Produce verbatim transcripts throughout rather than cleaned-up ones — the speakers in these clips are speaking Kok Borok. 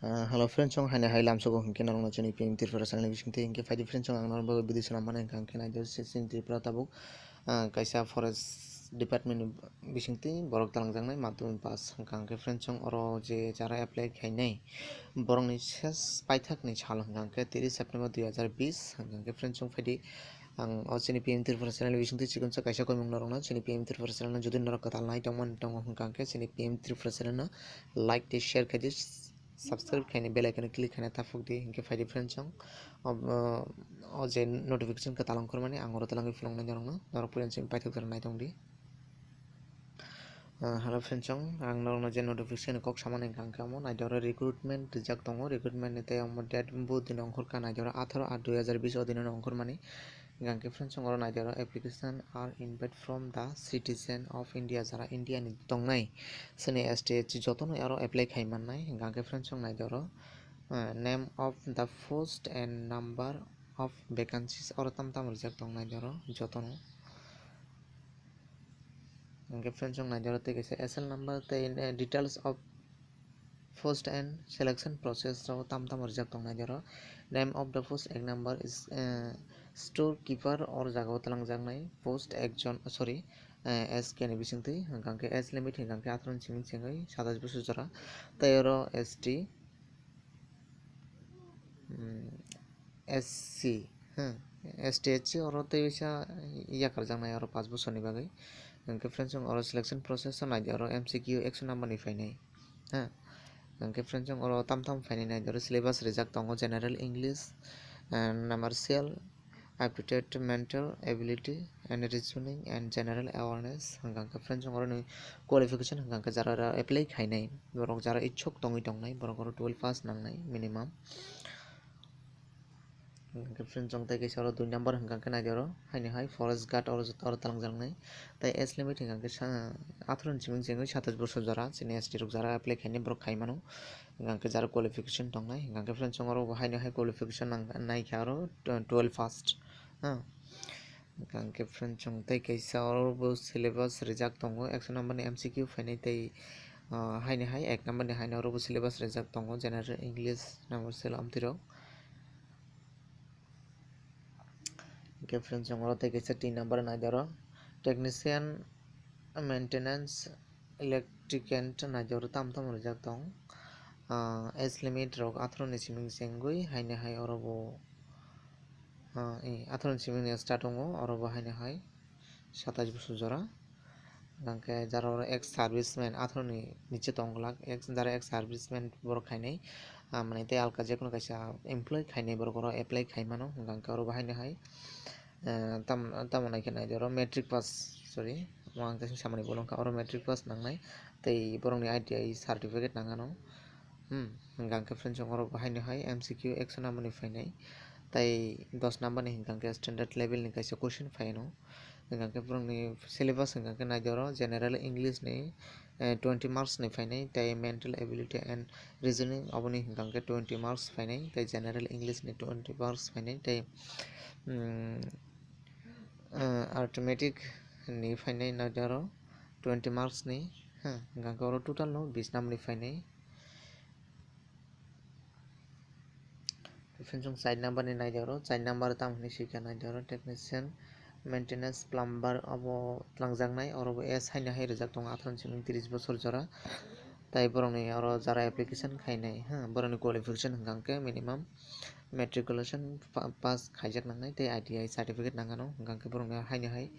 Ah, hello friends, chong haino hai lamsogo hinkhe norokno chini P M Tripura channel ni bisingtwi hinkhe phaidi friends, chong ang norokno bagwi video swnam mano hinkhe, hinkhe naidi chini Tripura tabuk, ah, kaisa forest department ni bisingtwi borok twlangjaknai madhyamik pass hinkhe, hinkhe friends, chong oro je jara apply khainai borokni ses paithakni sal hinkhe, hinkhe tiris September dui hazar bis hinkhe, hinkhe friends, chong phaidi ang o chini P M Tripura channel ni bisingtwi chikon sa kaisa koimung norokno chini P M Tripura channel no jodi norok kwtal nai tongmani tongo hinkhe, hinkhe chini P M Tripura channel no like tei share khaidi, subscribe khaini bell icon click khaina taphuk di hinkhe phaidi friends, chong o, o je notification kwtal ongkhormani ang oro twlangwi phunuknai norokno, norok puila chini paithak jora naitong di. Ah, hello friends, chong ang norokno je notification kok samani hinkhe, hinkhe omo naidi oro recruitment rijak tongo, recruitment ni tei omo date bo dino ongkhorkha naidi oro atharo aat dui hazar bis o dino ongkhormani. Hinkhe friends, chong oro naidi oro application are invite from the citizen of India, jara India ni tongnai chini S T S C jotono aro apply khai mannai. Hinkhe friends, chong naidi oro, ah, name of the post and number of vacancies oro tam tam rijak tong naidi oro jotono. Hinkhe friends, chong naidi oro tei kaisa S L number tei, eh, details of post and selection process rok tam tam rijak tong naidi oro. Name of the post, ek number is, eh, storekeeper, or jaga o twlangjaknai post ekjon, sorry, eh, S K ni bisingtwi, hinkhe age limit hinkhe atharo ni simi chengwi satais bosor jora, tei oro S T, mm, S C, hmm, S T S C oro tei waisa yakarjaknai oro paanch bosorni bagwi. Hinkhe friends, chong oro selection process o naidi oro M C Q ekso number ni phainai. Ha. Hinkhe friends, chong oro tam tam phainai naidi oro syllabus rijak tongo, general English, and numerical aptitude, mental ability and reasoning and general awareness. Hinkhe friends, chong oro ni qualification hinkhe jara apply khainai borok jara ichuk tongwi tongnai borok oro twelve pass nangnai minimum. Hinkhe friends, chong tei kaisa oro dui number hinkhe naidi oro haino hai forest guard oro, oro twlangjaknai. Tei age limit hinkhe sa-, atharo ni simi chengwi satais bosor jora chini S T rok jara apply khainai borok khai mano. Hinkhe jara qualification tongnai. Hinkhe friends, chong oro bo haino hai qualification nang-, naikha oro tw-, twelve pass. Ha. Hinkhe friends, chong tei kaisa oro bo syllabus rijak tongo, ekso number ni M C Q phainai tei, ah, haino hai ek number ni haino oro bo syllabus rijak tongo, general English numerical amtwi rok. Hinkhe friends, chong oro tei kaisa tin number naidi oro technician maintenance electrician naidi oro tam tam rijak tong. Ah, age limit rok atharo ni simi chengwi haino hai oro bo, ah, eh, atharo ni simi start tongo, oro bo haino hai satais bosor jora. Hinkhe jara oro ex serviceman atharo ni niche tong glak, ex, jara ex serviceman borok khainai, ah, mane tei alka jekunu kaisa employee khainai borok oro apply khai mano. Hinkhe oro bo haino hai, eh, tam, tamo naikhe naidi oro matric pass, sorry, omo ang teisa samani bolong kha, oro matric pass nangnai tei borokni I T I certificate nangano. Hmm, hinkhe friends, chong oro bo haino hai M C Q ekso number ni phainai tei dos number ni hinkhe standard level ni kaisa question phaino. Hinkhe borokni syllabus hinkhe naidi oro general English ni, eh, twenty marks ni phainai tei mental ability and reasoning oboni hinkhe twenty marks phainai tei general English ni twenty marks phainai tei, mm, eh, arithmetic ni phainai naidi oro twenty marks ni, ha, hinkhe oro total no bis number ni phainai. Friends, chong char number ni naidi oro, char number tamo hinwi swikha naidi oro, technician, maintenance, plumber obo twlangjaknai, oro bo age haino hai rijak tongo, atharo ni simi tris bosor jora. Tai borokni oro jara application khainai, ha, borokni qualification hinkhe minimum matriculation pa-, pass khaijak nangnai tei I T I certificate nangano, hinkhe borokni haino hai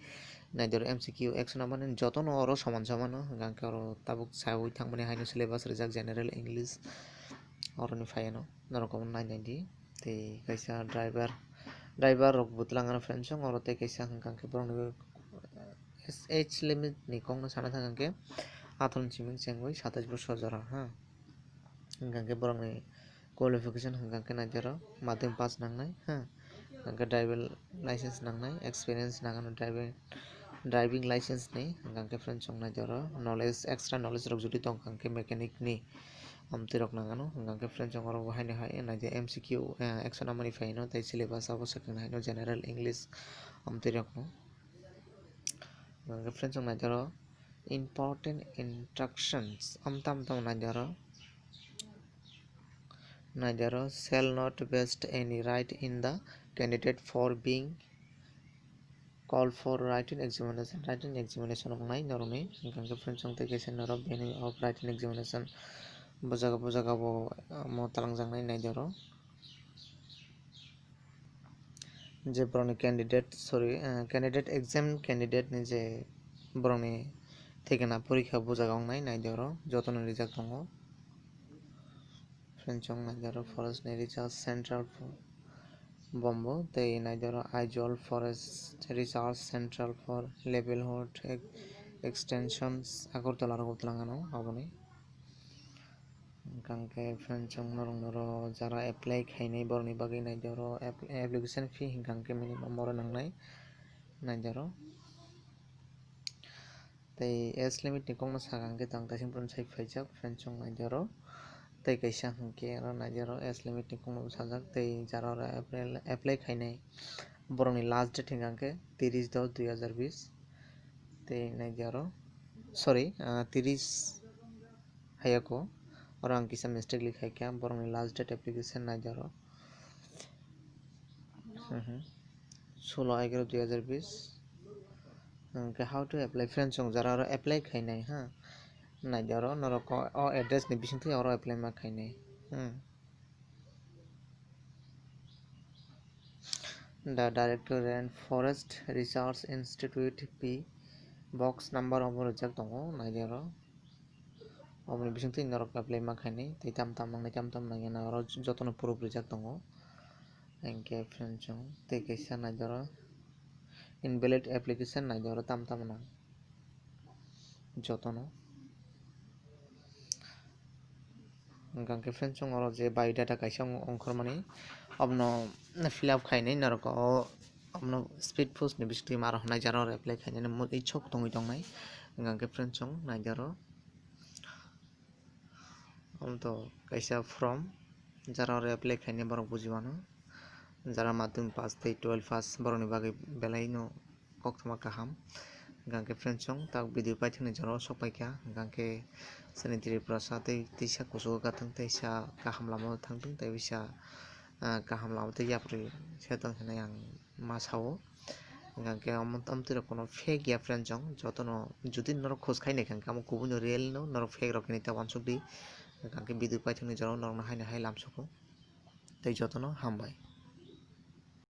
naidi oro M C Q ekso number ni jotono oro soman somano, hinkhe oro tabuk sawi thangmani haino syllabus rijak general English. Oroni phaiano norok omo nai nai di. Tei kaisa driver, driver rok bo twlang ano friends, oro tei kaisa hwnka hwnkhe borokni age limit ni kokno sana thang hwnkhe atharo ni simi chengwi satais bosor jora ha. Hwnka hwnkhe borokni qualification hwnka hwnkhe naidi oro madhyamik pass nangnai ha. Hwnka hwnkhe driver license nangnai, experience nangano driving, driving license ni. Hwnka hwnkhe friends, chwng naidi oro knowledge, extra knowledge rok jodi tongkha hwnkhe mechanic ni. Amtwi rok nangano, hwnka hwnkhe friends, chwng oro bo haino hai naidi M C Q, eh, ekso number ni phaino, tei syllabus abo swkang haino general English amtwi rokno. Hwnka hwnkhe friends, chwng naidi oro important instructions, amtwi amtwi naidi oro. Naidaro, shall not waste any right in the candidate for being called for writing examination. Writing examination wngnai norokni, hwnkhe friendsong tei kaisa norok venue of writing examination. Bo jaga, bo jaga bo, ah, mo talangjaknai naidaro. Je borokni candidate, sorry, ah, candidate exam candidate ni je borokni thikana porikha bo jaga wngnai naidaro, jotono rijak tongo. Friendsong naidaro, forest ni research central for Bombo tei naidaro Aizawl Forest Research Central for Livelihood Ex-, Extensions Agartala rogo twlang ano aboni. Hwnkhe friendsong norok noro jara apply khainai borokni bagwi naidaro app-, application fee hwnkhe minimum oro nangnai naidaro. Tei age limit ni kokno saka hwnkhe tang kaisa borok sai phaijak friendsong naidaro. Tei kaisa hwnkhe oro naidaro age limit ni kokno bwsajak tei jara oro apply, apply khainai borokni last date hwnkhe tiris dos dui hazar bis. Tei naidaro, sorry, ah, tiris hayako. Oro ang kisa mistake likhaikha, borokni last date application naidaro. Mhm. Solo egaroh dui hazar bis. Hwnkhe how to apply? Friendsong jara oro apply khainai ha. Naidi oro norok o, o address ni bisingtwi oro apply ma khainai. Hmm. The Director and Forest Research Institute P box number obo rijak tongo, naidi oro. Oboni bisingtwi norok apply ma khainai, tei tam tam nangnai, tam tam nangya na oro jotono proof rijak tongo. Hwnkhe friendsong tei kaisa naidi oro invalid application naidi oro tam tam nang jotono. Hwnkhe friendsong oro je biodata kaisa ong-, ongkhormani, obono fill up khainai norok o, obono speed post ni bisingtwi ma rok hwnai jara oro apply khainani mo-, ichuk tongwi tongnai. Hwnkhe friendsong naidi oro. Omo to kaisa form, jara oro apply khainai borok buji mano. Jara madhyamik pass tei twelve pass borokni bagwi belai no koktwma kaham. Hwnkhe friendsong tak video paithakni jora o sok paikha. Hwnkhe chini Tripurasa tei teisa kuchugo kathang teisa kaham lama o thangthung tei bisa, ah, kaham lama tei yapri se tong hinwi ang ma sao. Hwnkhe omo, omo twi rok kono fake ya friendsong, jotono jodi norok khoj khai naikha hwnkhe omo kubui no real no norok fake rok hinwi ta uansuk di. Hwnkhe video paithakni jora o norokno haino hai lamsugo. Tei jotono hambai.